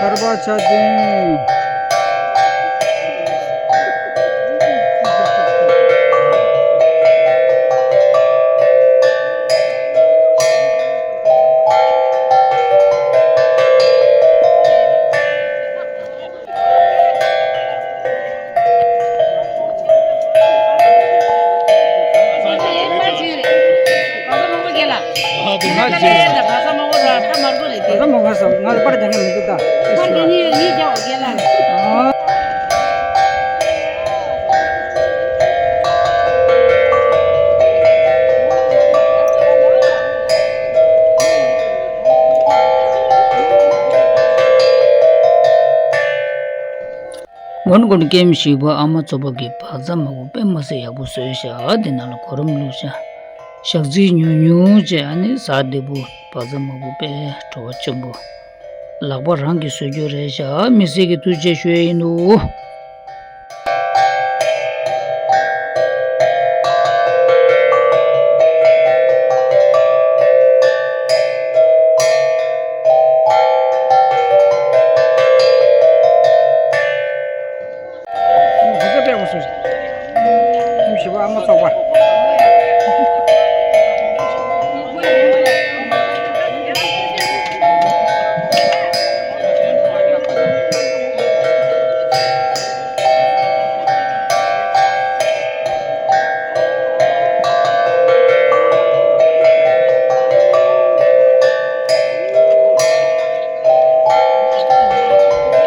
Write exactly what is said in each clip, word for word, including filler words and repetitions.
ཆར་པ་ཆ་ཅན། སྔོན་སྔོན་ཀེམ་བཞི་པ་ཨ་མ་ཚོགས་པ་གིས་བག་ཚ་མང་པོ་དཔེ་མ་སྲིད་ཡག་པོ་བཟོས་ཤག་དེ་ནང་ལ་གོ་རིམ་བླུགས་ཤག་ཞག་ཚི་ཉུང་ཉུང་བྱས། ཨ་ནི་ཟ་བདེ་པོ། བག་ཚ་མང་པོ་དཔེ་བྲོ་བ་ཆེན་པོ། ལག་པ་རང་གིས་བཟོ་རྒྱུ་རེད་ཤག་མི་སེར་གྱིས་ཐུགས་རྗེ་ཆེ་ཞུ་ཡས་ཡིན་འདུག་ཧ་ཅང་དཔེ་མ་སྲིད། ཁྱིམ་བཞི་པ་ཨ་མ་ཚོགས་པ།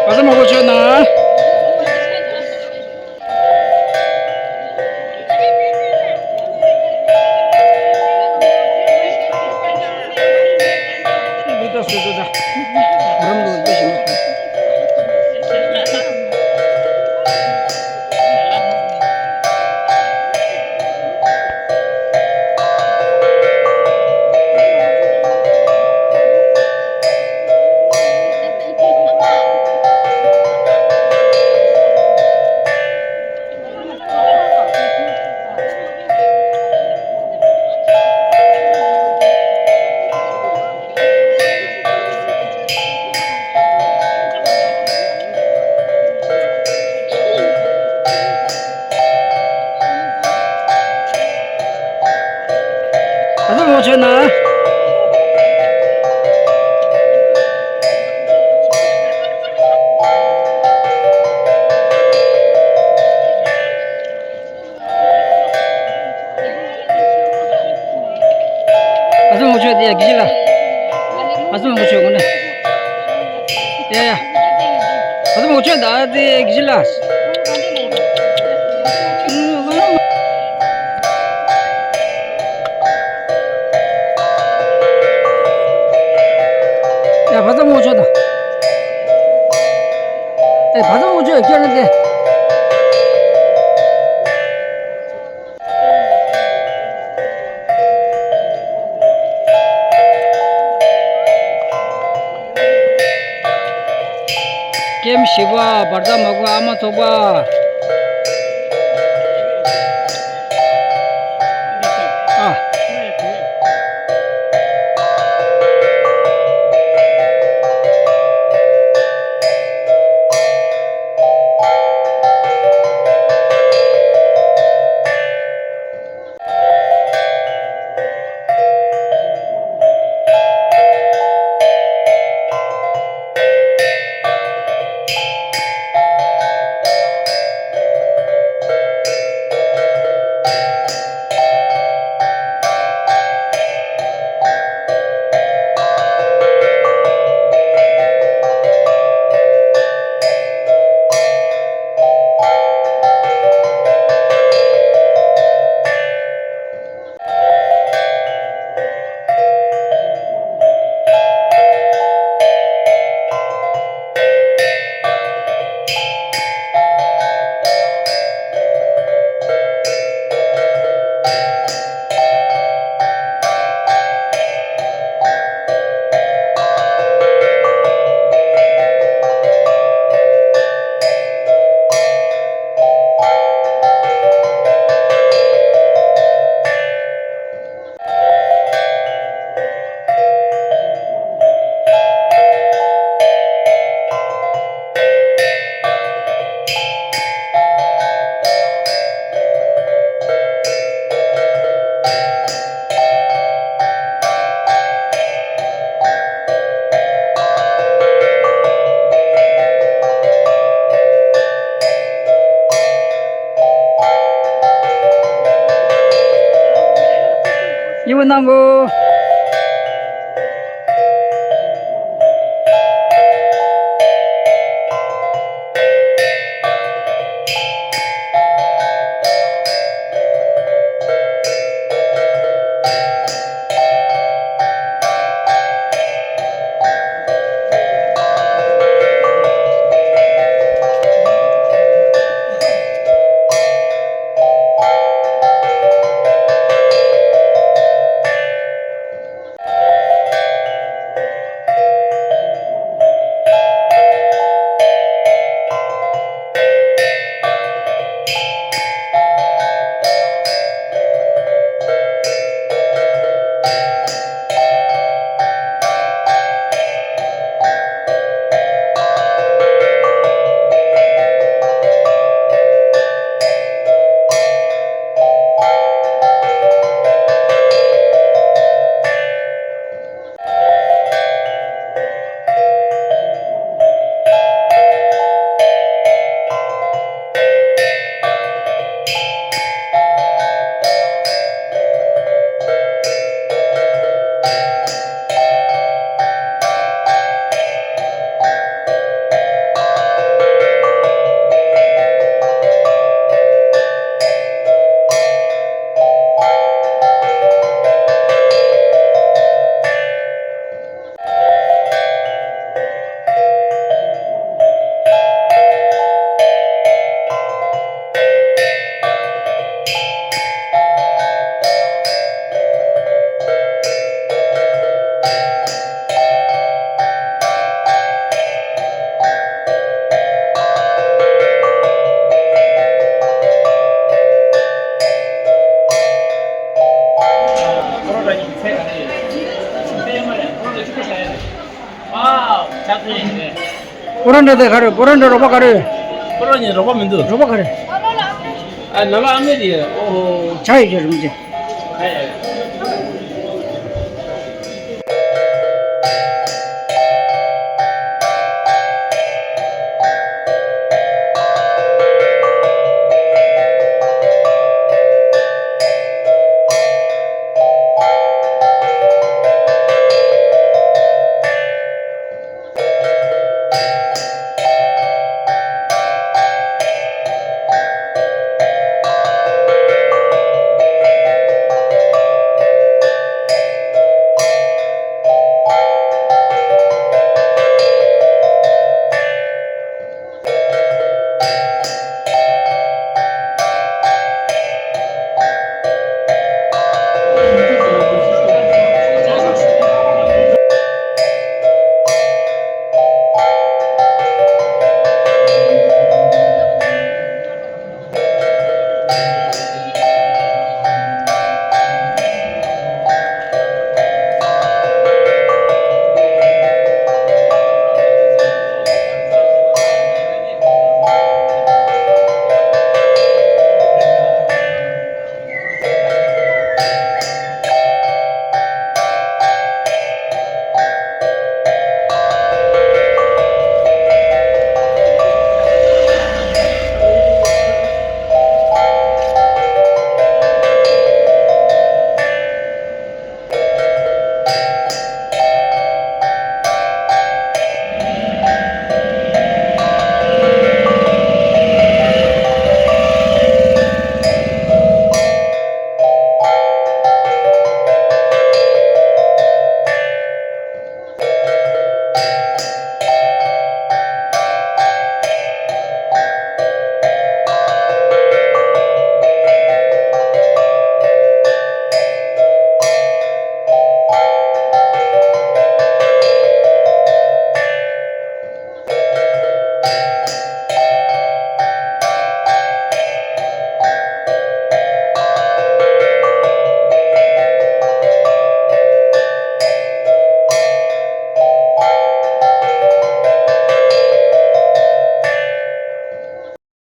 བག་ཚ་མང་པོ་མཆོད་གནང་། ཨ་ཚོ་མོ་ཆོས་ན། ཨ་ཚོ་མོ་ཆོས་དེ་ཡ་གི་ལ། ཨ་ཚོ་མོ་ཆོས་ངོ་ནས། ཡ་ཡ། ཨ་ཚོ་མོ་ཆོས་ད་དེ་གི་ལ། ཡ་བ་ཚ་མོ་ཆོས་ད། ཨེ་བ་ཚ་མོ་ཆོས་ཁྱེད་རང་དེ། ཀེམ་བཞི་པ་བར་ཐག་མ་གུ་ཨ་མ་ཚོགས་པ། ཨ། ཡིད་འོང་གནང་གོ། པོ་རོ་འདྲ་དེ་ག་རེ། པོ་རོ་འདྲ་རོགས་པ་ག་རེ། པོ་རོ་ནི་རོགས་པ་མི་འདུག་རོགས་པ་ག་རེ། ཨ་ནང་ལ་ཨ་མེ་རེད། ཨོ་ཧོ། ཇ་ཡོད་ཀྱི་རུམ་ཅན། ཨ་ཡ།